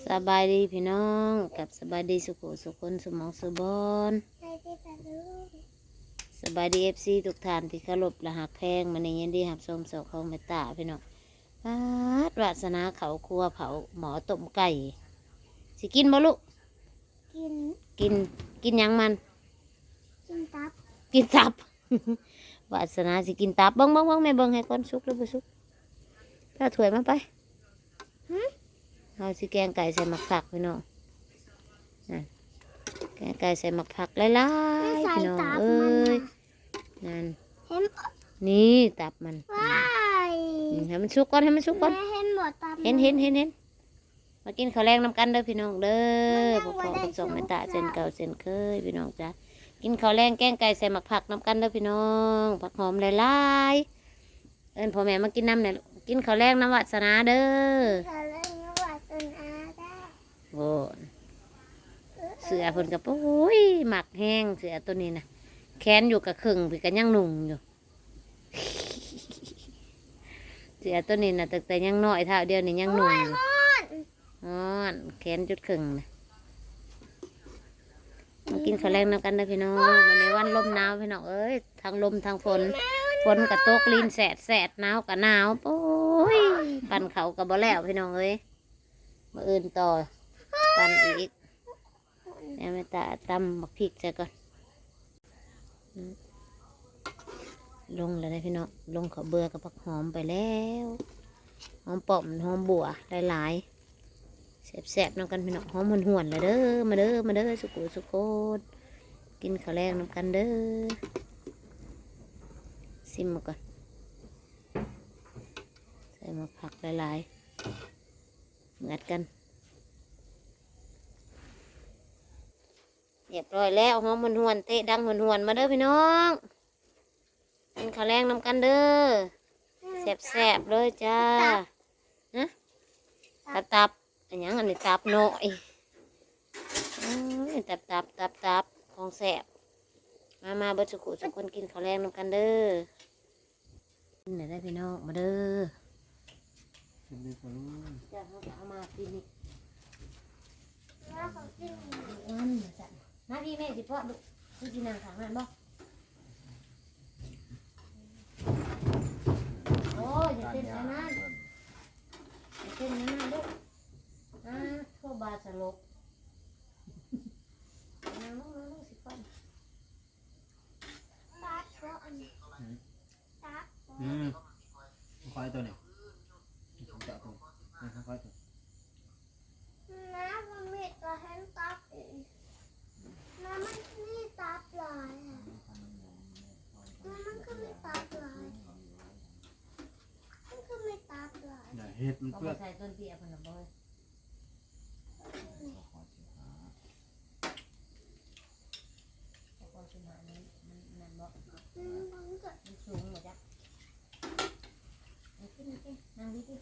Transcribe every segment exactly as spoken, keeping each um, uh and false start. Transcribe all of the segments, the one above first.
สบายดีพี่น้อง กับสบายดีสุขุสุคนสุหม่องสุบอน สบายดีเอฟซีทุกท่านที่เคารพและฮักแพง มื้อนี้ยินดีรับชมช่องของแม่ตาพี่น้อง ปาด วาสนาเข้าครัวเผาหม้อต้มไก่ สิกินบ่ลูก กิน กิน กินหยังมัน กินตับ กินตับ วาสนาสิกินตับ เบิ่งเบิ่งเบิ่งแม่เบิ่งให้ก่อน สุกหรือบ่สุก เอาถ้วยมาไป หึ เฮาสิแกงไก่ใส่หมากผักพี่น้อง นั่น แกงไก่ใส่หมากผักหลายๆ ไม่ใส่ พี่น้อง ตับมัน เอ้ย น่ะ นั่น เห็น นี่ตับมัน ว้าย อืม ให้มันสุกก่อน ให้มันสุกก่อน แม่เห็นบ่ตับมัน เห็น เห็น เห็น เห็น มากินข้าวแลงนำกันเด้อพี่น้องเด้อ มันยัง พวกพ่อ บ่ได้ กับสองแม่ตา สุกจ้ะ เช่นเก่าเช่นเคยพี่น้องจ้ะ กินข้าวแลงแกงไก่ใส่หมากผักนำกันเด้อพี่น้อง ผักหอมหลายๆ เอิ้นพ่อแม่มากินนำเนี่ย กินข้าวแลงนำวาสนาเด้อ ข้าวแลงนำวาสนาเด้อ โอ้ เสื้อเพิ่นก็ โอ้ย มักแฮงเสื้อตัวนี้นะ แขนอยู่กะครึ่ง พี่ก็ยังนุ่งอยู่ เสื้อตัวนี้นะ ตั้งแต่ยังน้อยเท่าเดียวนี่ยังนุ่งอยู่ โอ้ย ฮ้อน ฮ้อน แขนจุดครึ่งนะ มากินข้าวแลงนำกันเด้อพี่น้อง วันนี้วันลมหนาวพี่น้องเอ้ย ทั้งลมทั้งฝน ฝนก็ตก ลินแสดแสด หนาวก็หนาว โอ้ย ปั่นข้าวก็บ่แล้วพี่น้องเอ้ย มื้ออื่นต่อ ปั่นอีก แม่ตาตำบักพริกใส่ก่อน อืม ลงแล้วนะพี่น้อง ลงข้าวเบือกับผักหอมไปแล้ว หอมป้อมหอมบัวหลายๆ แซ่บๆนำกันพี่น้อง หอมหวนๆเลยเด้อ มาเด้อ มาเด้อ สุขุสุคน กินข้าวแลงนำกันเด้อ ซิมมาก่อน ใส่หมากผักหลายๆ เหมือนกัน เรียบร้อยแล้ว หอมหวนๆ เตะดังหวนๆ มาเด้อพี่น้อง กินข้าวแลงนำกันเด้อ แซ่บๆเลยจ้า ฮะ ตับ ตับ อันหยังอันนี้ ตับน้อย อืม ตับ ตับ ตับ ตับ ของแซ่บ มา มา เบิดสุขุสุคน กินข้าวแลงนำกันเด้อ กินได้พี่น้อง มาเด้อ กินดีกว่าลูก จ้า เขาก็เอามาปีนี้ ว่าเขากิน อืม มาสั่น มาพี่แม่สิป้อนลูก พี่สินั่งข้างนั้นบ่ โอ้ย อย่าเต้นขนาดนั้น อย่าเต้นขนาดนั้นลูก อ่า โทษบาสลบ นั่งลง นั่งลงสิป้อน ตับบ่อันนี้ อืม ตับบ่ อืม คอยตัวนี้ ผมจะเอาตัวนี้ อ่ะ คอยตัว น้ำมันมีตัวแห้งตับอีก น้ำมันมีตับหลายอะ น้ำมันก็มีตับหลาย มันก็มีตับหลาย อย่าเฮ็ดมัน เอา เปื้อน มาใส่ต้นเตี้ยพันธุ์น่ะบ่เฮ้ย เอาก้อนสิบห้านี่มันนั่นบ่ อืม มันก็ มันสูงบ่จ๊ะ เอาขึ้นมาสิ นั่งดิสิ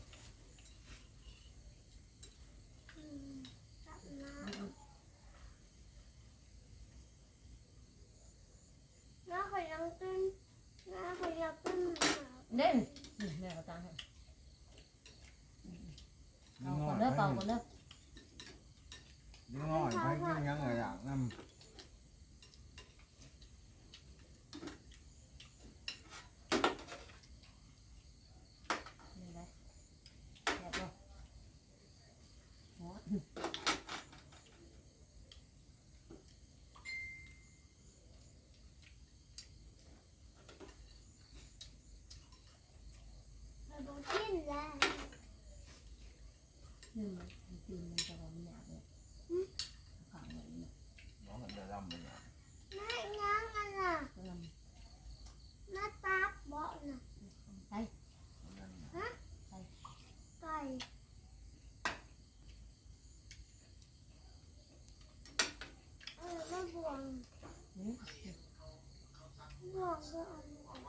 อืม ตับน้ำ น้าขอยังกิน น้าขอยังกิน เด่น นี่แม่ก็ตังให้ เป่าก่อนเด้อ เป่าก่อนเด้อ เด็กน้อยไปกินหยังหลายอย่างนำ นี่ไง แซ่บบ่ โอ้ย มันบ่กินแล้ว นี่มัน มันกินมันจะบ่มีหยาบเลย อืม ขังไว้นี่ น้องมันจะดำไปเนี่ย แม่ยังอันน่ะ กำลัง แม่ตับบ่น่ะ ไป ฮะ ไป ไก่ เออ แม่บ่วง หืม บ่วงคืออันนี้ ไม่เอา ไ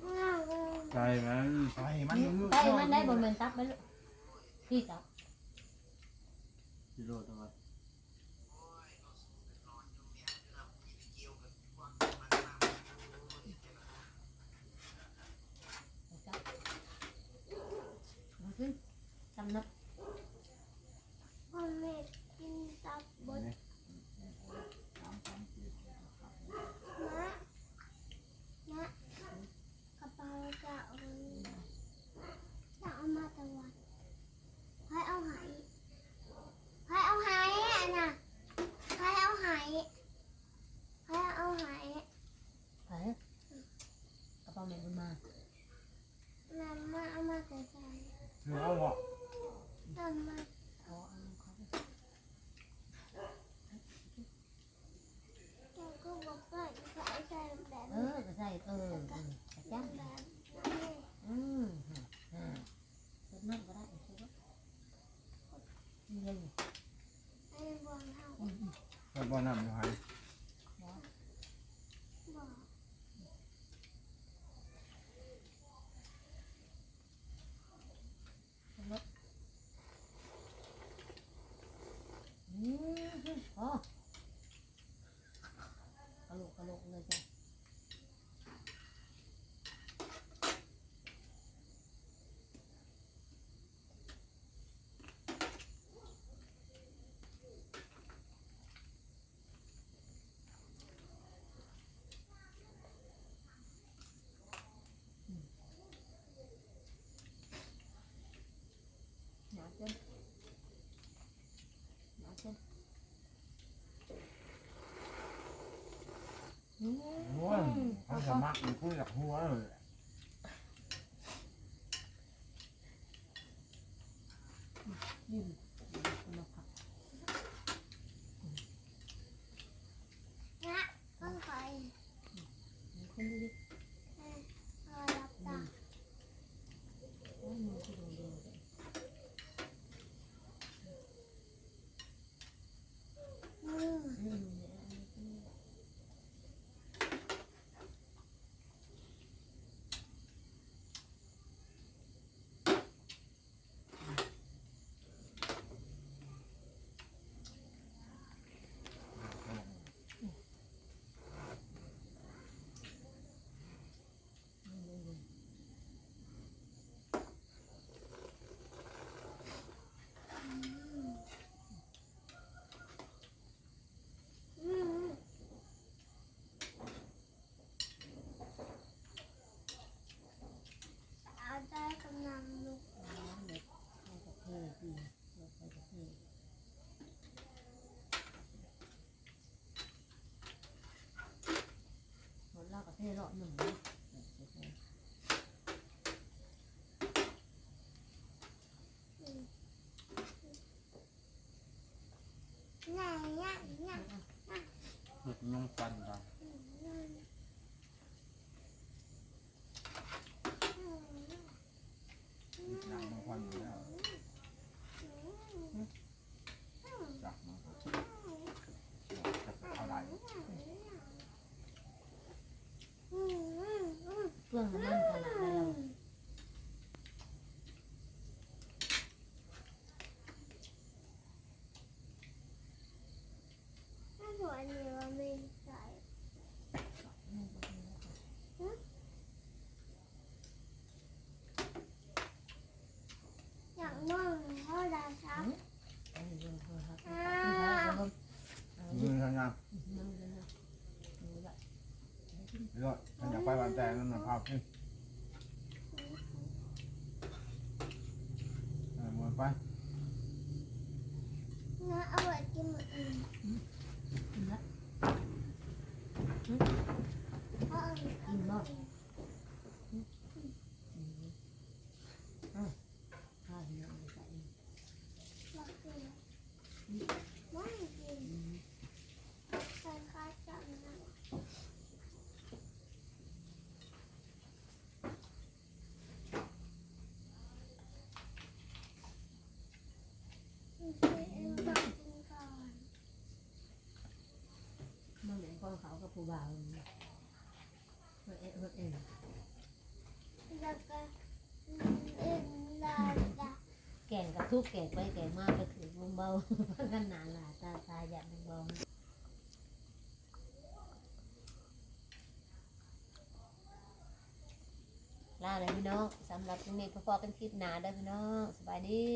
ม่เอาเลย ไก่มัน ไก่มัน ไก่มันได้บ่แม่นตับมันลูก พี่ตับ กิโลเท่าไหร่ โอ้ย เอาสูตรไปนอนอยู่เนี่ย เรื่องมีแต่เกี่ยวกับพวกมันมา โอ้ย เจ็บหลัง เอาบ่ ต้นมา อ๋อ เอาเขาไป เจ้าก็บอกว่าใส่ใส่แบบ เออ ก็ใส่ เออ เออ กระจ้ำ แบบนั้นเลย อืม อืม อืม สดน้ำก็ได้ สดน้ำ นี่เลย ไอ้บอลเฮา อืม อืม ใส่บ่อน้ำอยู่ไห้ บ่ บ่ อืม อ๋อ กะโหลกกะโหลกเลยจ้ะ หนาจัง หนาจัง อืม โอ้ย เขาสมัครอยู่คุยกับหัวเลย ยิ้ม เอามาผัก นะ ก็คอย คนดูดิ เออ เอาหลับตา อืม โอ้ย มือคือโดนโดนเลย อืม อืม เนี่ย อันนี้ก็ อืม เอาใจกำลังลุก อ๋อ เดี๋ยวใส่กระเทียมอีก เดี๋ยวใส่กระเทียม หมดแล้วกระเทียมรอบหนึ่งนะ อืม ง่ายง่ายง่าย เห็ดนมควันกัน อืม อืม เห็ดนางนมควันอยู่แล้ว อืม จับมันก็จับไปเท่าไหร่ อืม อืม อืม เปลืองน้ำมันขนาดนั้นแล้ว ถ้าหนูอันนี้ว่าไม่ใส่ อยากนอนเท่าไรครับ อืม อันนี้ยังโทรศัพท์ อ่า เอา อืม ทำงาน นั่งเลยนะ เอาละ เดี๋ยวฉันอยากไปบ้านแต่นั่นนะ พาไป เออ หมดไป นะ เอาไว้กินมื้ออื่น กินละ อืม เพราะเอาไว้กิน อิ่มบ่ มื้ออื่น อืม อ่ะ ข้าวเหนียวใส่ อยากกิน อืม ไม่กิน อืม ใส่ข้าวจังนะ มันเป็นของเขากับผู้บ่าวนี่ เออ เออ เออ แล้วก็ อืม เอ็นลาจ้ะ แกงกับทุกแกงไปแกงมาก็ถือเบาๆ กันหนาหลายตาตาอยากเบาๆ ลาเลยพี่น้อง สำหรับคลิปนี้พบกันคลิปหน้าเด้อพี่น้อง สบายดี